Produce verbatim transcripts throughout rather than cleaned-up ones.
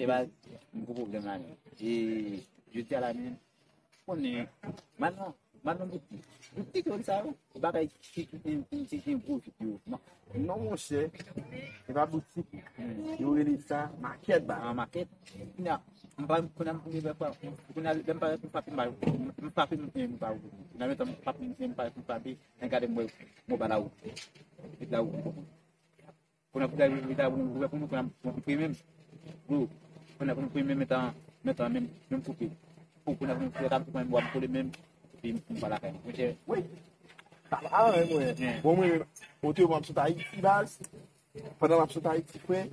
Baz, m gwo pwoblèm la menm. E jodi a la menm, konnen, m al nan, m al nan boutik. Boutik yo sa yo, bagay ki, ki, ki, ki gen gwo vid yo. Non, monchè, se pa boutik. Yo rele sa makèt, ba. Ah, makèt. Kounye a, m pa, kounye a, m pa, kounye a, lè m parèt, m frape, m pa, m frape, m, m pa, kounye a, m frape, m parèt, m frape, m gade, m wè, m wè ba la ou. Vid la ou. Kounye a, kounye a, vid la ou, ouvè pou mwen, kounye a, m priye menm. Bro, kounye a, kounye a, m priye menm, menm tan, menm tan, menm, menm koupe. Kounye a, kounye a, m priye, m wè m kole menm, epi m pa lakay. Monchè, wi. Sa pa anyen, mwen. Bon, mwen, otreman, m sot Ayiti, baz. Pandan m ap sot Ayiti, frè,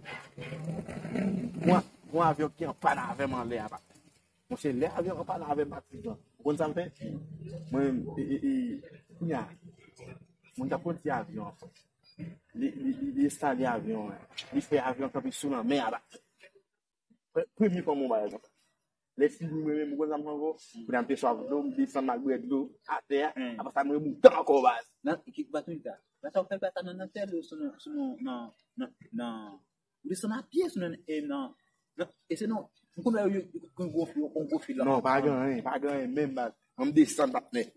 yon, yon avyon ki an pàn avè m anlè a, baz. Monchè, lè avyon an pàn avè m, baz, ou konn sa m fè? Mwen, e, e, e, kounye a, moun t ap kondui avyon an. Li, li, li, li enstale avyon an. Li fè avyon an kanpe sou lanmè a, baz. Pre-, premye fwa m wè yon bagay konsa. Lè fini, mwen menm, ou konn sa m fè ankò? Kounye a m te swaf dlo, m desann m al bwè dlo atè a. Apre sa, mwen moutan ankò, baz. Nan, ki, baz, sa, sa w fè, baz, sa nan, nan tèl, sou nan, sou nan, nan, nan, nan, ou desann a pye, sou nan, e nan, nan, e se nan, m konn wè yo, yo, yo, yo, yo, yo, yo fil la. Non, pa gen anyen, pa gen anyen, menm, baz. An m desann, patnè.